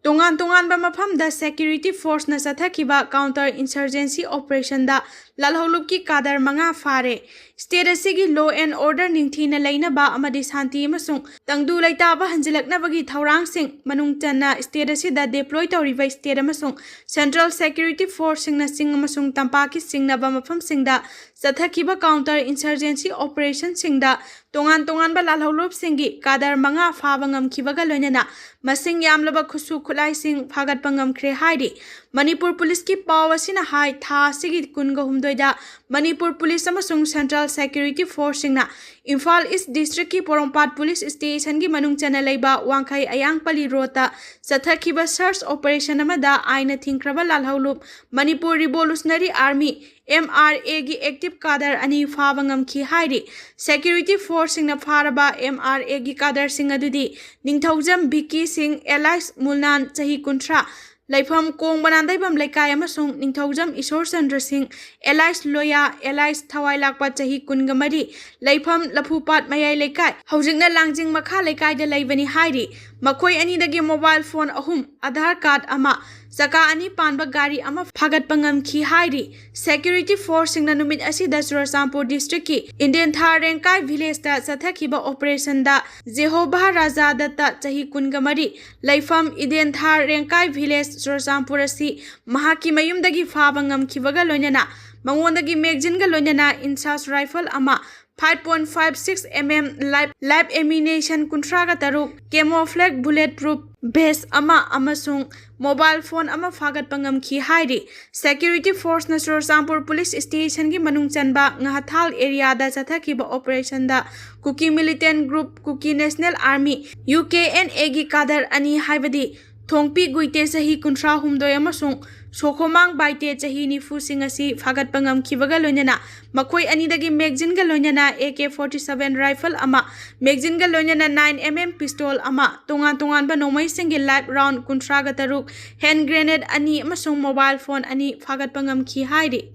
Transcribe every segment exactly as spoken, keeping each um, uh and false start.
ꯇꯣꯉꯥꯟ ꯇꯣꯉꯥꯟꯕ ꯃꯐꯝꯗ security forceꯅ ꯆꯠꯊꯈꯤꯕ counter insurgency operationꯗ ꯂꯥꯜꯍꯧꯂꯨꯞꯀꯤ cadre ꯃꯉꯥ ꯐꯥꯔꯦ꯫ State ꯑꯁꯤꯒꯤ law and order ꯅꯤꯡꯊꯤꯅ ꯂꯩꯅꯕ ꯑꯃꯗꯤ ꯁꯥꯟꯇꯤ ꯑꯃꯁꯨꯡ ꯇꯪꯗꯨ ꯂꯩꯇꯥꯕ ꯍꯟꯖꯤꯜꯂꯛꯅꯕꯒꯤ ꯊꯧꯔꯥꯡꯁꯤꯡ, ꯃꯅꯨꯡ ꯆꯟꯅ state ꯑꯁꯤꯗ deploy ꯇꯧꯔꯤꯕ state ꯑꯃꯁꯨꯡ central security forceꯁꯤꯡꯅ ꯆꯤꯡ ꯑꯃꯁꯨꯡ ꯇꯝꯄꯥꯛꯀꯤ ꯆꯤꯡꯅꯕ ꯃꯐꯝꯁꯤꯡꯗ ꯆꯠꯊꯈꯤꯕ counter insurgency operationꯁꯤꯡꯗ ꯇꯣꯉꯥꯟ ꯇꯣꯉꯥꯟꯕ ꯂꯥꯜꯍꯧꯂꯨꯞꯁꯤꯡꯒꯤ cadre ꯃꯉꯥ ꯐꯥꯕ ꯉꯝꯈꯤꯕꯒ ꯂꯣꯏꯅꯅ ꯃꯁꯤꯡ ꯌꯥꯝꯂꯕ ꯈꯨꯠꯁꯨ ꯈꯨꯠꯂꯥꯏꯁꯤꯡ ꯐꯥꯒꯠꯄ ꯉꯝꯈ꯭ꯔꯦ ꯍꯥꯏꯔꯤ꯫ ꯃꯅꯤꯄꯨꯔ ꯄꯨꯂꯤꯁꯀꯤ ꯄꯥꯎ ꯑꯁꯤꯅ ꯍꯥꯏ, ꯊꯥ ꯑꯁꯤꯒꯤ ꯀꯨꯟꯒ ꯍꯨꯝꯗꯣꯏꯗ ꯃꯅꯤꯄꯨꯔ ꯄꯨꯂꯤꯁ ꯑꯃꯁꯨꯡ central security forceꯁꯤꯡꯅ ꯏꯝꯐꯥꯜ East districtꯀꯤ ꯄꯣꯔꯣꯝꯄꯥꯠ ꯄꯨꯂꯤꯁ stationꯒꯤ ꯃꯅꯨꯡ ꯆꯟꯅ ꯂꯩꯕ ꯋꯥꯡꯈꯩ ꯑꯌꯥꯡꯄꯜꯂꯤ roadꯇ ꯆꯠꯊꯈꯤꯕ search operation ꯑꯃꯗ ꯑꯥꯏꯟꯅ ꯊꯤꯡꯈ꯭ꯔꯕ ꯂꯥꯜꯍꯧꯂꯨꯞ Manipur Revolutionary Army, MRAꯒꯤ active cadre ꯑꯅꯤ ꯐꯥꯕ ꯉꯝꯈꯤ ꯍꯥꯏꯔꯤ꯫ Security forceꯁꯤꯡꯅ ꯐꯥꯔꯕ MRAꯒꯤ cadreꯁꯤꯡ ꯑꯗꯨꯗꯤ ꯅꯤꯡꯊꯧꯖꯝ ꯕꯤꯀꯤ ꯁꯤꯡ, alias ꯃꯨꯜꯅꯥꯟ, ꯆꯍꯤ ꯀꯨꯟꯊ꯭ꯔꯥ, ꯂꯩꯐꯝ ꯀꯣꯡꯕ ꯅꯥꯟꯗꯩꯕꯝ ꯂꯩꯀꯥꯏ, ꯑꯃꯁꯨꯡ ꯅꯤꯡꯊꯧꯖꯝ ꯏꯁꯣꯔꯆꯟꯗ꯭ꯔ ꯁꯤꯡ, alias ꯂꯣꯌꯥ, alias ꯊꯋꯥꯏ ꯂꯥꯛꯄ, ꯆꯍꯤ ꯀꯨꯟꯒ ꯃꯔꯤ, ꯂꯩꯐꯝ ꯂꯐꯨꯄꯥꯠ ꯃꯌꯥꯏ ꯂꯩꯀꯥꯏ, ꯍꯧꯖꯤꯛꯅ ꯂꯥꯡꯖꯤꯡ ꯃꯈꯥ ꯂꯩꯀꯥꯏꯗ ꯂꯩꯕꯅꯤ ꯍꯥꯏꯔꯤ꯫ ꯃꯈꯣꯏ ꯑꯅꯤꯗꯒꯤ mobile phone ꯑꯍꯨꯝ, Aadhaar card ꯑꯃ, ꯆꯀꯥ ꯑꯅꯤ ꯄꯥꯟꯕ ꯒꯥꯔꯤ ꯑꯃ ꯐꯥꯒꯠꯄ ꯉꯝꯈꯤ ꯍꯥꯏꯔꯤ꯫ Security forceꯁꯤꯡꯅ ꯅꯨꯃꯤꯠ ꯑꯁꯤꯗ ꯆꯨꯔꯆꯥꯟꯄꯨꯔ districtꯀꯤ ꯏꯟꯗꯦꯟꯊꯥ ꯔꯦꯡꯀꯥꯏ villageꯇ ꯆꯠꯊꯈꯤꯕ operationꯗ ꯖꯦꯍꯣꯚꯥ ꯔꯥꯖꯥ ꯗꯠꯇ, ꯆꯍꯤ ꯀꯨꯟꯒ ꯃꯔꯤ, ꯂꯩꯐꯝ ꯏꯗꯦꯟꯊꯥ ꯔꯦꯡꯀꯥꯏ village, ꯆꯨꯔꯆꯥꯟꯄꯨꯔ ꯑꯁꯤ ꯃꯍꯥꯛꯀꯤ ꯃꯌꯨꯝꯗꯒꯤ ꯐꯥꯕ ꯉꯝꯈꯤꯕꯒ ꯂꯣꯏꯅꯅ ꯃꯉꯣꯟꯗꯒꯤ magazineꯒ ꯂꯣꯏꯅꯅ INSAS rifle ꯑꯃ, five point five six mm live, live ammunition ꯀꯨꯟꯊ꯭ꯔꯥꯒ ꯇꯔꯨꯛ, camouflage bulletproof vest ꯑꯃ ꯑꯃꯁꯨꯡ mobile phone ꯑꯃ ꯐꯥꯒꯠꯄ ꯉꯝꯈꯤ ꯍꯥꯏꯔꯤ꯫ Security forceꯅ ꯆꯨꯔꯆꯥꯟꯄꯨꯔ police stationꯒꯤ ꯃꯅꯨꯡ ꯆꯟꯕ ꯉꯥꯊꯥꯜ areaꯗ ꯆꯠꯊꯈꯤꯕ operationꯗ ꯀꯨꯀꯤ militant group Kuki National Army, UKNAꯒꯤ cadre ꯑꯅꯤ ꯍꯥꯏꯕꯗꯤ ꯊꯣꯡꯄꯤ ꯒꯨꯏꯇꯦ, ꯆꯍꯤ ꯀꯨꯟꯊ꯭ꯔꯥ ꯍꯨꯝꯗꯣꯏ, ꯑꯃꯁꯨꯡ ꯁꯣꯈꯣꯃꯥꯡ ꯕꯥꯏꯇꯦ, ꯆꯍꯤ ꯅꯤꯐꯨꯁꯤꯡ ꯑꯁꯤ ꯐꯥꯒꯠꯄ ꯉꯝꯈꯤꯕꯒ ꯂꯣꯏꯅꯅ ꯃꯈꯣꯏ ꯑꯅꯤꯗꯒꯤ magazineꯒ ꯂꯣꯏꯅꯅ AK forty seven rifle ꯑꯃ, magazineꯒ ꯂꯣꯏꯅꯅ nine mm pistol ꯑꯃ, ꯇꯣꯉꯥꯟ ꯇꯣꯉꯥꯟꯕ ꯅꯣꯡꯃꯩꯁꯤꯡꯒꯤ live round ꯀꯨꯟꯊ꯭ꯔꯥꯒ ꯇꯔꯨꯛ, hand grenade ꯑꯅꯤ ꯑꯃꯁꯨꯡ mobile phone ꯑꯅꯤ ꯐꯥꯒꯠꯄ ꯉꯝꯈꯤ ꯍꯥꯏꯔꯤ꯫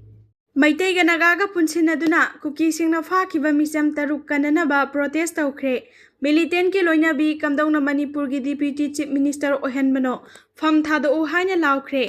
ꯃꯩꯇꯩꯒ ꯅꯥꯒꯥꯒ ꯄꯨꯟꯁꯤꯟꯅꯗꯨꯅ ꯀꯨꯀꯤꯁꯤꯡꯅ ꯐꯥꯈꯤꯕ ꯃꯤꯆꯝ ꯇꯔꯨꯛ ꯀꯟꯅꯅꯕ protest ꯇꯧꯈ꯭ꯔꯦ꯫ ꯃꯤꯂꯤꯇꯦꯟꯒꯤ ꯂꯣꯏꯅꯕꯤ ꯀꯝꯗꯧꯅ ꯃꯅꯤꯄꯨꯔꯒꯤ ꯗꯤꯄ꯭ꯌꯨꯇꯤ ꯆꯤꯐ ꯃꯤꯅꯤꯁꯇꯔ ꯑꯣꯏꯍꯟꯕꯅꯣ? ꯐꯝ ꯊꯥꯗꯣꯛꯎ ꯍꯥꯏꯅ ꯂꯥꯎꯈ꯭ꯔꯦ꯫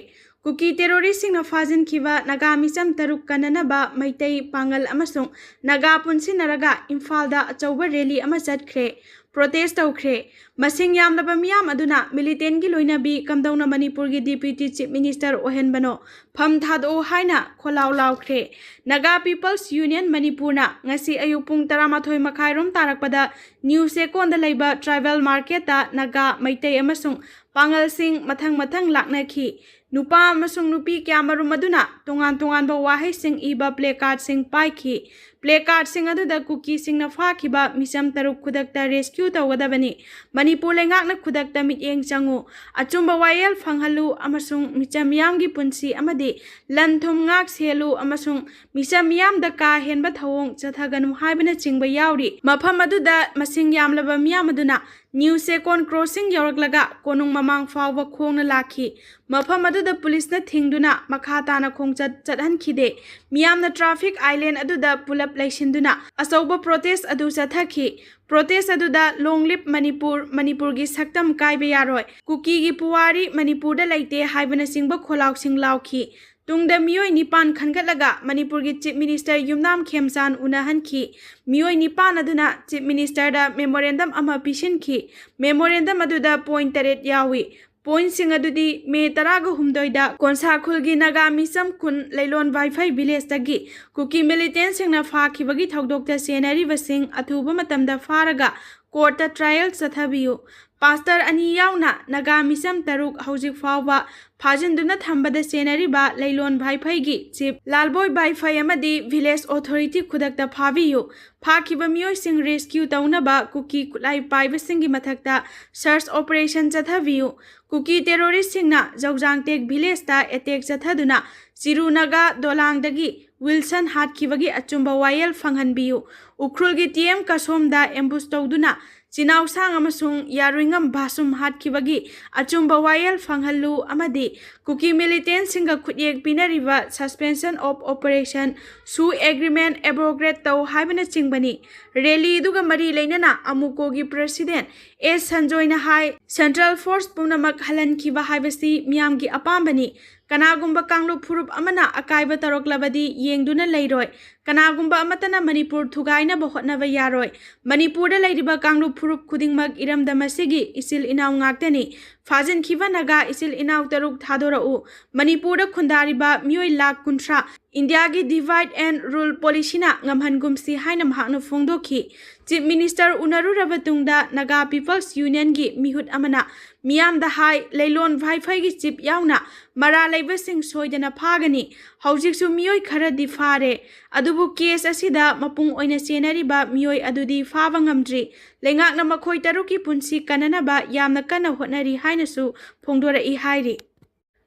ꯀꯨꯀꯤ ꯇꯦꯔꯣꯔꯤꯁꯁꯤꯡꯅ ꯐꯥꯖꯤꯟꯈꯤꯕ ꯅꯥꯒꯥ ꯃꯤꯆꯝ ꯇꯔꯨꯛ ꯀꯟꯅꯅꯕ ꯃꯩꯇꯩ, ꯄꯥꯉꯜ ꯑꯃꯁꯨꯡ ꯅꯥꯒꯥ ꯄꯨꯟꯁꯤꯟꯅꯔꯒ ꯏꯝꯐꯥꯜꯗ ꯑꯆꯧꯕ ꯔꯦꯂꯤ ꯑꯃ ꯆꯠꯈ꯭ꯔꯦ, ꯄ꯭ꯔꯣꯇꯦꯁ ꯇꯧꯈ꯭ꯔꯦ꯫ ꯃꯁꯤꯡ ꯌꯥꯝꯂꯕ ꯃꯤꯌꯥꯝ ꯑꯗꯨꯅ ꯃꯤꯂꯤꯇꯦꯟꯒꯤ ꯂꯣꯏꯅꯕꯤ ꯀꯝꯗꯧꯅ ꯃꯅꯤꯄꯨꯔꯒꯤ ꯗꯤꯄ꯭ꯌꯨꯇꯤ ꯆꯤꯐ ꯃꯤꯅꯤꯁꯇꯔ ꯑꯣꯏꯍꯟꯕꯅꯣ? ꯐꯝ ꯊꯥꯗꯣꯛꯎ ꯍꯥꯏꯅ ꯈꯣꯜꯂꯥꯎ ꯂꯥꯎꯈ꯭ꯔꯦ꯫ ꯅꯥꯒꯥ ꯄꯤꯄꯜꯁ ꯌꯨꯅꯤꯌꯟ ꯃꯅꯤꯄꯨꯔꯅ ꯉꯁꯤ ꯑꯌꯨꯛ ꯄꯨꯡ ꯇꯔꯥꯃꯥꯊꯣꯏ ꯃꯈꯥꯏꯔꯣꯝ ꯇꯥꯔꯛꯄꯗ ꯅ꯭ꯌꯨ ꯆꯦꯀꯣꯟꯗ ꯂꯩꯕ ꯇ꯭ꯔꯥꯏꯕꯦꯜ ꯃꯥꯔꯀꯦꯠꯇ ꯅꯥꯒꯥ, ꯃꯩꯇꯩ ꯑꯃꯁꯨꯡ ꯄꯥꯉꯜꯁꯤꯡ ꯃꯊꯪ ꯃꯊꯪ ꯂꯥꯛꯅꯈꯤ꯫ ꯅꯨꯄꯥ ꯑꯃꯁꯨꯡ ꯅꯨꯄꯤ ꯀꯌꯥꯃꯔꯨꯝ ꯑꯗꯨꯅ ꯇꯣꯉꯥꯟ ꯇꯣꯉꯥꯟꯕ ꯋꯥꯍꯩꯁꯤꯡ ꯏꯕ ꯄ꯭ꯂꯦꯀꯥꯔꯗꯁꯤꯡ ꯄꯥꯏꯈꯤ꯫ ꯄ꯭ꯂꯦꯀꯥꯔꯗꯁꯤꯡ ꯑꯗꯨꯗ ꯀꯨꯀꯤꯁꯤꯡꯅ ꯐꯥꯈꯤꯕ ꯃꯤꯆꯝ ꯇꯔꯨꯛ ꯈꯨꯗꯛꯇ ꯔꯦꯁꯀ꯭ꯌꯨ ꯇꯧꯒꯗꯕꯅꯤ, ꯃꯅꯤꯄꯨꯔ ꯂꯩꯉꯥꯛꯅ ꯈꯨꯗꯛꯇ ꯃꯤꯠꯌꯦꯡ ꯆꯪꯉꯨ, ꯑꯆꯨꯝꯕ ꯋꯥꯌꯦꯜ ꯐꯪꯍꯜꯂꯨ ꯑꯃꯁꯨꯡ ꯃꯤꯆꯝ ꯃꯤꯌꯥꯝꯒꯤ ꯄꯨꯟꯁꯤ ꯑꯃꯗꯤ ꯂꯟ ꯊꯨꯝ ꯉꯥꯛ ꯁꯦꯜꯂꯨ ꯑꯃꯁꯨꯡ ꯃꯤꯆꯝ ꯃꯤꯌꯥꯝꯗ ꯀꯥ ꯍꯦꯟꯕ ꯊꯧꯑꯣꯡ ꯆꯠꯊꯒꯅꯨ ꯍꯥꯏꯕꯅꯆꯤꯡꯕ ꯌꯥꯎꯔꯤ꯫ ꯃꯐꯝ ꯑꯗꯨꯗ ꯃꯁꯤꯡ ꯌꯥꯝꯂꯕ ꯃꯤꯌꯥꯝ ꯑꯗꯨꯅ ꯅ꯭ꯌꯨ ꯆꯦꯀꯣꯟ ꯀ꯭ꯔꯣꯁꯤꯡ ꯌꯧꯔꯛꯂꯒ ꯀꯣꯅꯨꯡ ꯃꯃꯥꯡ ꯐꯥꯎꯕ ꯈꯣꯡꯅ ꯂꯥꯛꯈꯤ꯫ ꯃꯐꯝ ꯑꯗꯨꯗ ꯄꯨꯂꯤꯁꯅ ꯊꯤꯡꯗꯨꯅ ꯃꯈꯥ ꯇꯥꯅ ꯈꯣꯡꯆꯠ ꯆꯠꯍꯟꯈꯤꯗꯦ꯫ ꯃꯤꯌꯥꯝꯅ ꯇ꯭ꯔꯥꯐꯤꯛ ꯑꯥꯏꯂꯦꯟ ꯑꯗꯨꯗ ꯄꯨꯂꯞ ꯂꯩꯁꯤꯟꯗꯨꯅ ꯑꯆꯧꯕ ꯄ꯭ꯔꯣꯇꯦꯁ ꯑꯗꯨ ꯆꯠꯊꯈꯤ꯫ ꯄ꯭ꯔꯣꯇꯦꯁ ꯑꯗꯨꯗ "Long live Manipur, ꯃꯅꯤꯄꯨꯔꯒꯤ ꯁꯛꯇꯝ ꯀꯥꯏꯕ ꯌꯥꯔꯣꯏ", "ꯀꯨꯀꯤꯒꯤ ꯄꯨꯋꯥꯔꯤ ꯃꯅꯤꯄꯨꯔꯗ ꯂꯩꯇꯦ" ꯍꯥꯏꯕꯅꯆꯤꯡꯕ ꯈꯣꯜꯂꯥꯎꯁꯤꯡ ꯂꯥꯎꯈꯤ꯫ ꯇꯨꯡꯗ ꯃꯤꯑꯣꯏ ꯅꯤꯄꯥꯟ ꯈꯟꯒꯠꯂꯒ ꯃꯅꯤꯄꯨꯔꯒꯤ ꯆꯤꯐ ꯃꯤꯅꯤꯁꯇꯔ ꯌꯨꯝꯅꯥꯝ ꯈꯦꯝꯆꯥꯟ ꯎꯅꯍꯟꯈꯤ꯫ ꯃꯤꯑꯣꯏ ꯅꯤꯄꯥꯟ ꯑꯗꯨꯅ ꯆꯤꯐ ꯃꯤꯅꯤꯁꯇꯔꯗ ꯃꯦꯃꯣꯔꯦꯟꯗꯝ ꯑꯃ ꯄꯤꯁꯤꯟꯈꯤ꯫ ꯃꯦꯃꯣꯔꯦꯟꯗꯝ ꯑꯗꯨꯗ ꯄꯣꯏꯟ ꯇꯔꯦꯠ ꯌꯥꯎꯏ꯫ ꯄꯣꯏꯟꯁꯤꯡ ꯑꯗꯨꯗꯤ ꯃꯦ ꯇꯔꯥꯒ ꯍꯨꯝꯗꯣꯏꯗ ꯀꯣꯟꯁꯥꯈꯨꯜꯒꯤ ꯅꯥꯒꯥ ꯃꯤꯆꯝ ꯀꯨꯟ ꯂꯩꯂꯣꯟ ꯚꯥꯏꯐꯩ ꯚꯤꯂꯦꯖꯇꯒꯤ ꯀꯨꯀꯤ ꯃꯤꯂꯤꯇꯦꯟꯁꯤꯡꯅ ꯐꯥꯈꯤꯕꯒꯤ ꯊꯧꯗꯣꯛꯇ ꯆꯦꯟꯅꯔꯤꯕꯁꯤꯡ ꯑꯊꯨꯕ ꯃꯇꯝꯗ ꯐꯥꯔꯒ ꯀꯣꯔꯠꯇ ꯇ꯭ꯔꯥꯏꯌꯦꯜ ꯆꯠꯊꯕꯤꯌꯨ꯫ ꯄꯥꯁꯇꯔ ꯑꯅꯤ ꯌꯥꯎꯅ ꯅꯥꯒꯥ ꯃꯤꯆꯝ ꯇꯔꯨꯛ ꯍꯧꯖꯤꯛ ꯐꯥꯎꯕ ꯐꯥꯖꯤꯟꯗꯨꯅ ꯊꯝꯕꯗ ꯆꯦꯟꯅꯔꯤꯕ ꯂꯩꯂꯣꯟ ꯚꯥꯏꯐꯩꯒꯤ ꯆꯤꯐ ꯂꯥꯜꯕꯣꯏ ꯚꯥꯏꯐꯩ ꯑꯃꯗꯤ ꯚꯤꯂꯦꯖ ꯑꯣꯊꯣꯔꯤꯇꯤ ꯈꯨꯗꯛꯇ ꯐꯥꯕꯤꯌꯨ꯫ ꯐꯥꯈꯤꯕ ꯃꯤꯑꯣꯏꯁꯤꯡ ꯔꯦꯁꯀ꯭ꯌꯨ ꯇꯧꯅꯕ ꯀꯨꯀꯤ ꯈꯨꯠꯂꯥꯏ ꯄꯥꯏꯕꯁꯤꯡꯒꯤ ꯃꯊꯛꯇ ꯁꯔꯆ ꯑꯣꯄꯔꯦꯁꯟ ꯆꯠꯊꯕꯤꯌꯨ꯫ ꯀꯨꯀꯤ ꯇꯦꯔꯣꯔꯤꯁꯁꯤꯡꯅ ꯖꯧꯖꯥꯡꯇꯦꯛ ꯚꯤꯂꯦꯖꯇ ꯑꯦꯇꯦꯛ ꯆꯠꯊꯗꯨꯅ ꯆꯤꯔꯨ ꯅꯥꯒꯥ ꯗꯣꯂꯥꯡꯗꯒꯤ ꯋꯤꯜꯁꯟ ꯍꯥꯠꯈꯤꯕꯒꯤ ꯑꯆꯨꯝꯕ ꯋꯥꯌꯦꯜ ꯐꯪꯍꯟꯕꯤꯌꯨ꯫ ꯎꯈ꯭ꯔꯨꯜꯒꯤ ꯇꯤ ꯑꯦꯝ ꯀꯁꯣꯝꯗ ꯑꯦꯝꯕꯨꯁ ꯇꯧꯗꯨꯅ ꯆꯤꯅꯥꯎꯁꯥꯡ ꯑꯃꯁꯨꯡ ꯌꯥꯔꯨꯏꯉꯝ ꯚꯥꯁꯨꯝ ꯍꯥꯠꯈꯤꯕꯒꯤ ꯑꯆꯨꯝꯕ ꯋꯥꯌꯦꯜ ꯐꯪꯍꯜꯂꯨ ꯑꯃꯗꯤ ꯀꯨꯀꯤ ꯃꯤꯂꯤꯇꯦꯟꯁꯤꯡꯒ ꯈꯨꯠꯌꯦꯛ ꯄꯤꯅꯔꯤꯕ Suspension of Operation, ꯁꯨ ꯑꯦꯒ꯭ꯔꯤꯃꯦꯟ ꯑꯦꯕ꯭ꯔꯣꯒꯦꯠ ꯇꯧ ꯍꯥꯏꯕꯅꯆꯤꯡꯕꯅꯤ꯫ ꯔꯦꯂꯤꯗꯨꯒ ꯃꯔꯤ ꯂꯩꯅꯅ ꯑꯃꯨꯀꯣꯒꯤ ꯄ꯭ꯔꯦꯁꯤꯗꯦꯟ ꯑꯦꯁ ꯁꯟꯖꯣꯏꯅ ꯍꯥꯏ, ꯁꯦꯟꯇ꯭ꯔꯦꯜ ꯐꯣꯔꯁ ꯄꯨꯝꯅꯃꯛ ꯍꯜꯍꯟꯈꯤꯕ ꯍꯥꯏꯕꯁꯤ ꯃꯤꯌꯥꯝꯒꯤ ꯑꯄꯥꯝꯕꯅꯤ꯫ ꯀꯅꯥꯒꯨꯝꯕ ꯀꯥꯡꯂꯨꯞ ꯐꯨꯔꯨꯞ ꯑꯃꯅ ꯑꯀꯥꯏꯕ ꯇꯧꯔꯛꯂꯕꯗꯤ ꯌꯦꯡꯗꯨꯅ ꯂꯩꯔꯣꯏ꯫ ꯀꯅꯥꯒꯨꯝꯕ ꯑꯃꯠꯇꯅ ꯃꯅꯤꯄꯨꯔ ꯊꯨꯒꯥꯏꯅꯕ ꯍꯣꯠꯅꯕ ꯌꯥꯔꯣꯏ꯫ ꯃꯅꯤꯄꯨꯔꯗ ꯂꯩꯔꯤꯕ ꯀꯥꯡꯂꯨꯞ ꯐꯨꯔꯨꯞ ꯈꯨꯗꯤꯡꯃꯛ ꯏꯔꯝꯗꯝ ꯑꯁꯤꯒꯤ ꯏꯆꯤꯜ ꯏꯅꯥꯎ ꯉꯥꯛꯇꯅꯤ꯫ ꯐꯥꯖꯤꯟꯈꯤꯕ ꯅꯥꯒꯥ ꯏꯆꯤꯜ ꯏꯅꯥꯎ ꯇꯔꯨꯛ ꯊꯥꯗꯣꯔꯛꯎ꯫ ꯃꯅꯤꯄꯨꯔꯗ ꯈꯨꯟꯗꯥꯔꯤꯕ ꯃꯤꯑꯣꯏ ꯂꯥꯈ ꯀꯨꯟꯊ꯭ꯔꯥ ꯏꯟꯗꯤꯌꯥꯒꯤ divide and rule policyꯅ ꯉꯝꯍꯟꯒꯨꯝꯁꯤ ꯍꯥꯏꯅ ꯃꯍꯥꯛꯅ ꯐꯣꯡꯗꯣꯛꯈꯤ꯫ ꯆꯤꯐ ꯃꯤꯅꯤꯁꯇꯔ ꯎꯅꯔꯨꯔꯕ ꯇꯨꯡꯗ ꯅꯥꯒꯥ ꯄꯤꯄꯜꯁ ꯌꯨꯅꯤꯌꯟꯒꯤ ꯃꯤꯍꯨꯠ ꯑꯃꯅ ꯃꯤꯌꯥꯝꯗ ꯍꯥꯏ, ꯂꯩꯂꯣꯟ ꯚꯥꯏꯐꯩꯒꯤ ꯆꯤꯞ ꯌꯥꯎꯅ ꯃꯔꯥ ꯂꯩꯕꯁꯤꯡ ꯁꯣꯏꯗꯅ ꯐꯥꯒꯅꯤ꯫ ꯍꯧꯖꯤꯛꯁꯨ ꯃꯤꯑꯣꯏ ꯈꯔꯗꯤ ꯐꯥꯔꯦ, ꯑꯗꯨꯕꯨ ꯀꯦꯁ ꯑꯁꯤꯗ ꯃꯄꯨꯡ ꯑꯣꯏꯅ ꯆꯦꯟꯅꯔꯤꯕ ꯃꯤꯑꯣꯏ ꯑꯗꯨꯗꯤ ꯐꯥꯕ ꯉꯝꯗ꯭ꯔꯤ꯫ ꯂꯩꯉꯥꯛꯅ ꯃꯈꯣꯏ ꯇꯔꯨꯛꯀꯤ ꯄꯨꯟꯁꯤ ꯀꯟꯅꯅꯕ ꯌꯥꯝꯅ ꯀꯟꯅ ꯍꯣꯠꯅꯔꯤ ꯍꯥꯏꯅꯁꯨ ꯐꯣꯡꯗꯣꯔꯛꯏ ꯍꯥꯏꯔꯤ꯫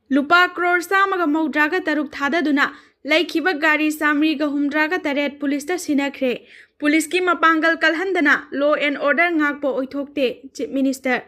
ꯂꯨꯄꯥ ꯀ꯭ꯔꯣꯔ ꯆꯥꯝꯃꯒ ꯃꯧꯗ꯭ꯔꯥꯒ ꯇꯔꯨꯛ ꯊꯥꯗꯗꯨꯅ ꯂꯩꯈꯤꯕ ꯒꯥꯔꯤ ꯆꯥꯃꯔꯤꯒ ꯍꯨꯝꯗ꯭ꯔꯥꯒ ꯇꯔꯦꯠ ꯄꯨꯂꯤꯁꯇ ꯁꯤꯟꯅꯈ꯭ꯔꯦ꯫ ꯄꯨꯂꯤꯁꯀꯤ ꯃꯄꯥꯡꯒꯜ ꯀꯜꯍꯟꯗꯅ law and order ꯉꯥꯛꯄ ꯑꯣꯏꯊꯣꯛꯇꯦ, ꯆꯤꯐ ꯃꯤꯅꯤꯁꯇꯔ꯫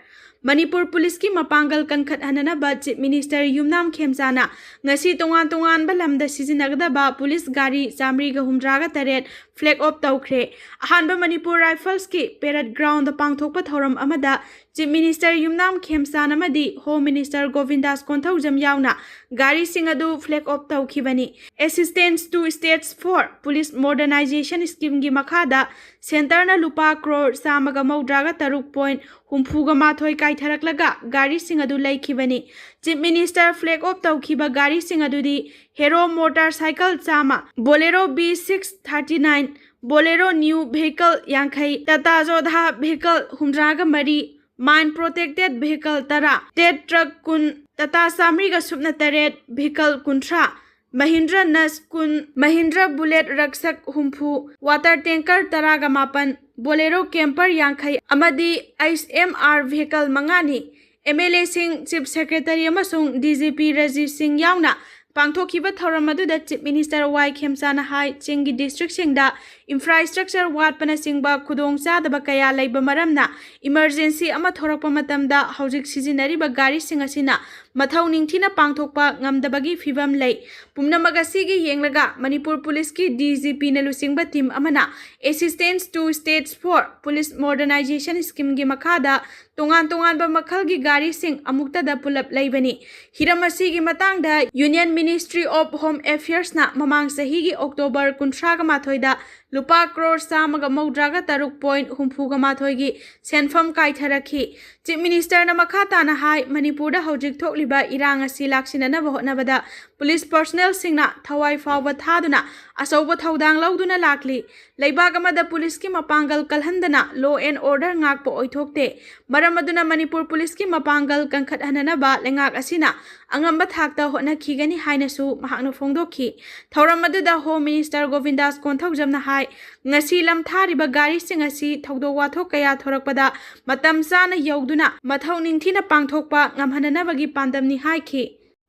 ꯃꯅꯤꯄꯨꯔ ꯄꯨꯂꯤꯁꯀꯤ ꯃꯄꯥꯡꯒꯜ ꯀꯟꯈꯠꯍꯟꯅꯅꯕ ꯆꯤꯐ ꯃꯤꯅꯤꯁꯇꯔ ꯌꯨꯝꯅꯥꯝ ꯈꯦꯝꯆꯥꯅ ꯉꯁꯤ ꯇꯣꯉꯥꯟ ꯇꯣꯉꯥꯟꯕ ꯂꯝꯗ ꯁꯤꯖꯤꯟꯅꯒꯗꯕ ꯄꯨꯂꯤꯁ ꯒꯥꯔꯤ ꯆꯥꯃꯔꯤꯒ ꯍꯨꯝꯗ꯭ꯔꯥꯒ ꯇꯔꯦꯠ flag off ꯇꯧꯈ꯭ꯔꯦ꯫ ꯑꯍꯥꯟꯕ ꯃꯅꯤꯄꯨꯔ ꯔꯥꯏꯐꯜꯁꯀꯤ parade groundꯗ ꯄꯥꯡꯊꯣꯛꯄ ꯊꯧꯔꯝ ꯑꯃꯗ ꯆꯤꯐ ꯃꯤꯅꯤꯁꯇꯔ ꯌꯨꯝꯅꯥꯝ ꯈꯦꯝꯆꯥꯟ ꯑꯃꯗꯤ ꯍꯣꯝ ꯃꯤꯅꯤꯁꯇꯔ ꯒꯣꯕꯤꯟꯗꯥꯁ ꯀꯣꯟꯊꯧꯖꯝ ꯌꯥꯎꯅ ꯒꯥꯔꯤꯁꯤꯡ ꯑꯗꯨ flag off ꯇꯧꯈꯤꯕꯅꯤ꯫ Assistance to States for Police Modernization Schemeꯒꯤ ꯃꯈꯥꯗ ꯁꯦꯟꯇꯔꯅ ꯂꯨꯄꯥ ꯀ꯭ꯔꯣꯔ ꯆꯥꯝꯃꯒ ꯃꯧꯗ꯭ꯔꯥꯒ ꯇꯔꯨꯛ point ꯍꯨꯝꯐꯨꯒ ꯃꯥꯊꯣꯏ ꯀꯥꯏꯊꯔꯛꯂꯒ ꯒꯥꯔꯤꯁꯤꯡ ꯑꯗꯨ ꯂꯩꯈꯤꯕꯅꯤ꯫ ꯆꯤꯐ ꯃꯤꯅꯤꯁꯇꯔ flag off ꯇꯧꯈꯤꯕ ꯒꯥꯔꯤꯁꯤꯡ ꯑꯗꯨꯗꯤ Hero motorcycle ꯆꯥꯝꯃ, Bolero B six thirty nine, Bolero new vehicle ꯌꯥꯡꯈꯩ, Tata Jodha vehicle ꯍꯨꯝꯗ꯭ꯔꯥꯒ ꯃꯔꯤ, mine protected vehicle ꯇꯔꯥ, TED truck ꯀꯨꯟ, Tata ꯆꯥꯃꯔꯤꯒ ꯁꯨꯞꯅ ꯇꯔꯦꯠ vehicle ꯀꯨꯟꯊ꯭ꯔꯥ, Mahindra Naz ꯀꯨꯟ, Mahindra Bullet Rakshak ꯍꯨꯝꯐꯨ, water tanker ꯇꯔꯥꯒ ꯃꯥꯄꯟ, Bolero camper ꯌꯥꯡꯈꯩ ꯑꯃꯗꯤ H M R vehicle ꯃꯉꯥꯅꯤ꯫ MLAꯁꯤꯡ, Chief Secretary ꯑꯃꯁꯨꯡ DGP ꯔꯥꯖꯤꯕ ꯁꯤꯡ ꯌꯥꯎꯅ ꯄꯥꯡꯊꯣꯛꯈꯤꯕ ꯊꯧꯔꯝ ꯑꯗꯨꯗ ꯆꯤꯐ ꯃꯤꯅꯤꯁꯇꯔ ꯋꯥꯏ ꯈꯦꯝꯆꯥꯅ ꯍꯥꯏ, ꯆꯤꯡꯒꯤ ꯗꯤꯁꯇ꯭ꯔꯤꯛꯁꯤꯡꯗ ꯏꯟꯐ꯭ꯔꯥꯁ꯭ꯇ꯭ꯔꯛꯆꯔ ꯋꯥꯠꯄꯅꯆꯤꯡꯕ ꯈꯨꯗꯣꯡꯆꯥꯗꯕ ꯀꯌꯥ ꯂꯩꯕ ꯃꯔꯝꯅ ꯏꯃꯔꯖꯦꯟꯁꯤ ꯑꯃ ꯊꯣꯔꯛꯄ ꯃꯇꯝꯗ ꯍꯧꯖꯤꯛ ꯁꯤꯖꯤꯟꯅꯔꯤꯕ ꯒꯥꯔꯤꯁꯤꯡ ꯑꯁꯤꯅ ꯃꯊꯧ ꯅꯤꯡꯊꯤꯅ ꯄꯥꯡꯊꯣꯛꯄ ꯉꯝꯗꯕꯒꯤ ꯐꯤꯚꯝ ꯂꯩ꯫ ꯄꯨꯝꯅꯃꯛ ꯑꯁꯤꯒꯤ ꯌꯦꯡꯂꯒ ꯃꯅꯤꯄꯨꯔ ꯄꯨꯂꯤꯁꯀꯤ ꯗꯤ ꯖꯤ ꯄꯤꯅ ꯂꯨꯆꯤꯡꯕ ꯇꯤꯝ ꯑꯃꯅ Assistance to States for Police Modernization Schemeꯒꯤ ꯃꯈꯥꯗ ꯇꯣꯉꯥꯟ ꯇꯣꯉꯥꯟꯕ ꯃꯈꯜꯒꯤ ꯒꯥꯔꯤꯁꯤꯡ ꯑꯃꯨꯛꯇꯗ ꯄꯨꯂꯞ ꯂꯩꯕꯅꯤ꯫ ꯍꯤꯔꯝ ꯑꯁꯤꯒꯤ ꯃꯇꯥꯡꯗ Union Ministry of Home Affairsꯅ ꯃꯃꯥꯡ ꯆꯍꯤꯒꯤ ꯑꯣꯛꯇꯣꯕꯔ ꯀꯨꯟꯊ꯭ꯔꯥꯒ ꯃꯥꯊꯣꯏꯗ ꯂꯨꯄꯥ ꯀ꯭ꯔꯣꯔ ꯆꯥꯝꯃꯒ ꯃꯧꯗ꯭ꯔꯥꯒ ꯇꯔꯨꯛ ꯄꯣꯏꯟ ꯍꯨꯝꯐꯨꯒ ꯃꯥꯊꯣꯏꯒꯤ ꯁꯦꯟꯐꯝ ꯀꯥꯏꯊꯔꯛꯈꯤ꯫ ꯆꯤꯐ ꯃꯤꯅꯤꯁꯇꯔꯅ ꯃꯈꯥ ꯇꯥꯅ ꯍꯥꯏ, ꯃꯅꯤꯄꯨꯔꯗ ꯍꯧꯖꯤꯛ ꯊꯣꯛꯂꯤꯕ ꯏꯔꯥꯡ ꯑꯁꯤ ꯂꯥꯛꯁꯤꯟꯅꯅꯕ ꯍꯣꯠꯅꯕꯗ ꯄꯨꯂꯤꯁ ꯄꯔꯁꯣꯅꯦꯜꯁꯤꯡꯅ ꯊꯋꯥꯏ ꯐꯥꯎꯕ ꯊꯥꯗꯨꯅ ꯑꯆꯧꯕ ꯊꯧꯗꯥꯡ ꯂꯧꯗꯨꯅ ꯂꯥꯛꯂꯤ꯫ ꯂꯩꯕꯥꯛ ꯑꯃꯗ ꯄꯨꯂꯤꯁꯀꯤ ꯃꯄꯥꯡꯒꯜ ꯀꯜꯍꯟꯗꯅ law and order ꯉꯥꯛꯄ ꯑꯣꯏꯊꯣꯛꯇꯦ꯫ ꯃꯔꯝ ꯑꯗꯨꯅ ꯃꯅꯤꯄꯨꯔ ꯄꯨꯂꯤꯁꯀꯤ ꯃꯄꯥꯡꯒꯜ ꯀꯟꯈꯠꯍꯟꯅꯅꯕ ꯂꯩꯉꯥꯛ ꯑꯁꯤꯅ ꯑꯉꯝꯕ ꯊꯥꯛꯇ ꯍꯣꯠꯅꯈꯤꯒꯅꯤ ꯍꯥꯏꯅꯁꯨ ꯃꯍꯥꯛꯅ ꯐꯣꯡꯗꯣꯛꯈꯤ꯫ ꯊꯧꯔꯝ ꯑꯗꯨꯗ ꯍꯣꯝ ꯃꯤꯅꯤꯁꯇꯔ ꯒꯣꯕꯤꯟꯗꯥꯁ ꯀꯣꯟꯊꯧꯖꯝꯅ ꯍꯥꯏ, ꯉꯁꯤ ꯂꯝ ꯊꯥꯔꯤꯕ ꯒꯥꯔꯤꯁꯤꯡ ꯑꯁꯤ ꯊꯧꯗꯣꯛ ꯋꯥꯊꯣꯛ ꯀꯌꯥ ꯊꯣꯔꯛꯄꯗ ꯃꯇꯝ ꯆꯥꯅ ꯌꯧꯗꯨꯅ ꯃꯊꯧ ꯅꯤꯡꯊꯤꯅ ꯄꯥꯡꯊꯣꯛꯄ ꯉꯝꯍꯟꯅꯅꯕꯒꯤ ꯄꯥꯟꯗꯝꯅꯤ ꯍꯥꯏꯈꯤ꯫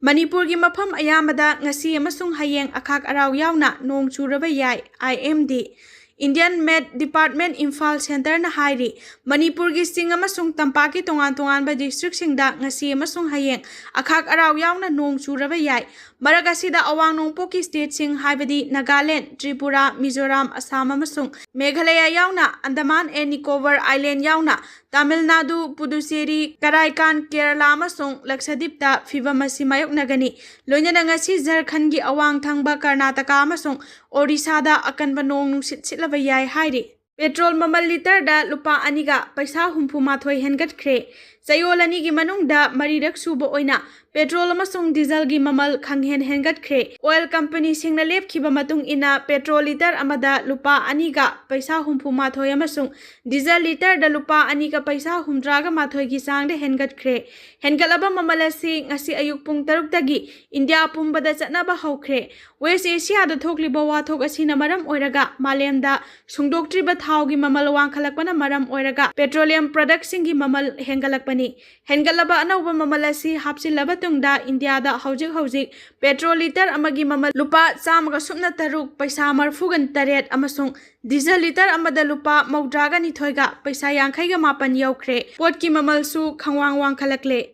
ꯃꯅꯤꯄꯨꯔꯒꯤ ꯃꯐꯝ ꯑꯌꯥꯝꯕꯗ ꯉꯁꯤ ꯑꯃꯁꯨꯡ ꯍꯌꯦꯡ ꯑꯈꯥꯛ ꯑꯔꯥꯎ ꯌꯥꯎꯅ ꯅꯣꯡ ꯆꯨꯔꯕ ꯌꯥꯏ, I M D꯫ Indian Met Department Imphal ꯁꯦꯟꯇꯔꯅ ꯍꯥꯏꯔꯤ, ꯃꯅꯤꯄꯨꯔꯒꯤ ꯆꯤꯡ ꯑꯃꯁꯨꯡ ꯇꯝꯄꯥꯛꯀꯤ ꯇꯣꯉꯥꯟ ꯇꯣꯉꯥꯟꯕ ꯗꯤꯁꯇ꯭ꯔꯤꯛꯁꯤꯡꯗ ꯉꯁꯤ ꯑꯃꯁꯨꯡ ꯍꯌꯦꯡ ꯑꯈꯥꯛ ꯑꯔꯥꯎ ꯌꯥꯎꯅ ꯅꯣꯡ ꯆꯨꯔꯕ ꯌꯥꯏ꯫ ꯃꯔꯛ ꯑꯁꯤꯗ ꯑꯋꯥꯡ ꯅꯣꯡꯄꯣꯛꯀꯤ ꯁ꯭ꯇꯦꯠꯁꯤꯡ ꯍꯥꯏꯕꯗꯤ ꯅꯥꯒꯥꯂꯦꯟ, ꯇ꯭ꯔꯤꯄꯨꯔꯥ, ꯃꯤꯖꯣꯔꯥꯝ, ꯑꯁꯥꯝ ꯑꯃꯁꯨꯡ ꯃꯦꯘꯥꯂꯌꯥ ꯌꯥꯎꯅ ꯑꯟꯗꯃꯥꯟ ꯑꯦꯟ ꯅꯤꯀꯣꯕꯔ ꯑꯥꯏꯂꯦꯟ ꯌꯥꯎꯅ ꯇꯥꯃꯤꯜ ꯅꯥꯗꯨ, ꯄꯨꯗꯨꯆꯦꯔꯤ, ꯀꯔꯥꯏꯀꯥꯟ, ꯀꯦꯔꯂꯥ ꯑꯃꯁꯨꯡ ꯂꯛꯁꯗꯤꯞꯇ ꯐꯤꯚꯝ ꯑꯁꯤ ꯃꯥꯌꯣꯛꯅꯒꯅꯤ꯫ ꯂꯣꯏꯅꯅ ꯉꯁꯤ ꯖꯔꯈꯟꯒꯤ ꯑꯋꯥꯡ ꯊꯪꯕ ꯀꯔꯅꯥꯇꯀꯥ ꯑꯃꯁꯨꯡ ꯑꯣꯔꯤꯁꯥꯗ ꯑꯀꯟꯕ ꯅꯣꯡ ꯅꯨꯡꯁꯤꯠ ꯁꯤꯠꯂꯕ ꯌꯥꯏ ꯍꯥꯏꯔꯤ꯫ ꯄꯦꯇ꯭ꯔꯣꯜ ꯃꯃꯜ ꯂꯤꯇꯔꯗ ꯂꯨꯄꯥ ꯑꯅꯤꯒ ꯄꯩꯁꯥ ꯍꯨꯝꯐꯨ ꯃꯥꯊꯣꯏ ꯍꯦꯟꯒꯠꯈ꯭ꯔꯦ꯫ ꯆꯌꯣꯜ ꯑꯅꯤꯒꯤ ꯃꯅꯨꯡꯗ ꯃꯔꯤꯔꯛ ꯁꯨꯕ ꯑꯣꯏꯅ ꯄꯦꯇ꯭ꯔꯣꯜ ꯑꯃꯁꯨꯡ ꯗꯤꯖꯜꯒꯤ ꯃꯃꯜ ꯈꯪꯍꯦꯟ ꯍꯦꯟꯒꯠꯈ꯭ꯔꯦ꯫ ꯑꯣꯏꯜ ꯀꯝꯄꯅꯤꯁꯤꯡꯅ ꯂꯦꯞꯈꯤꯕ ꯃꯇꯨꯡ ꯏꯟꯅ ꯄꯦꯇ꯭ꯔꯣꯜ ꯂꯤꯇꯔ ꯑꯃꯗ ꯂꯨꯄꯥ ꯑꯅꯤꯒ ꯄꯩꯁꯥ ꯍꯨꯝꯐꯨ ꯃꯥꯊꯣꯏ ꯑꯃꯁꯨꯡ ꯗꯤꯖꯜ ꯂꯤꯇꯔꯗ ꯂꯨꯄꯥ ꯑꯅꯤꯒ ꯄꯩꯁꯥ ꯍꯨꯝꯗ꯭ꯔꯥꯒ ꯃꯥꯊꯣꯏꯒꯤ ꯆꯥꯡꯗ ꯍꯦꯟꯒꯠꯈ꯭ꯔꯦ꯫ ꯍꯦꯟꯒꯠꯂꯕ ꯃꯃꯜ ꯑꯁꯤ ꯉꯁꯤ ꯑꯌꯨꯛ ꯄꯨꯡ ꯇꯔꯨꯛꯇꯒꯤ ꯏꯟꯗꯤꯌꯥ ꯄꯨꯝꯕꯗ ꯆꯠꯅꯕ ꯍꯧꯈ꯭ꯔꯦ꯫ ꯋꯦꯁ ꯑꯦꯁꯤꯌꯥꯗ ꯊꯣꯛꯂꯤꯕ ꯋꯥꯊꯣꯛ ꯑꯁꯤꯅ ꯃꯔꯝ ꯑꯣꯏꯔꯒ ꯃꯥꯂꯦꯝꯗ ꯁꯨꯡꯗꯣꯛꯇ꯭ꯔꯤꯕ ꯊꯥꯎꯒꯤ ꯃꯃꯜ ꯋꯥꯡꯈꯠꯂꯛꯄꯅ ꯃꯔꯝ ꯑꯣꯏꯔꯒ ꯄꯦꯇ꯭ꯔꯣꯂꯤꯌꯝ ꯄ꯭ꯔꯗꯛꯁꯤꯡꯒꯤ ꯃꯃꯜ ꯍꯦꯟꯒꯠꯂꯛꯄ ꯍꯦꯟꯒꯠꯂꯕ ꯑꯅꯧꯕ ꯃꯃꯜ ꯑꯁꯤ ꯍꯥꯞꯆꯤꯜꯂꯕ ꯇꯨꯡꯗ ꯏꯟꯗꯤꯌꯥꯗ ꯍꯧꯖꯤꯛ ꯍꯧꯖꯤꯛ ꯄꯦꯇ꯭ꯔꯣꯜ ꯂꯤꯇꯔ ꯑꯃꯒꯤ ꯃꯃꯜ ꯂꯨꯄꯥ ꯆꯥꯝꯃꯒ ꯁꯨꯞꯅ ꯇꯔꯨꯛ ꯄꯩꯁꯥ ꯃꯔꯤꯐꯨꯒ ꯇꯔꯦꯠ ꯑꯃꯁꯨꯡ ꯗꯤꯖꯜ ꯂꯤꯇꯔ ꯑꯃꯗ ꯂꯨꯄꯥ ꯃꯧꯗ꯭ꯔꯥꯒ ꯅꯤꯊꯣꯏꯒ ꯄꯩꯁꯥ ꯌꯥꯡꯈꯩꯒ ꯃꯥꯄꯟ ꯌꯧꯈ꯭ꯔꯦ꯫ ꯄꯣꯠꯀꯤ ꯃꯃꯜꯁꯨ ꯈꯪꯋꯥꯡ ꯋꯥꯡꯈꯠꯂꯛꯂꯦ꯫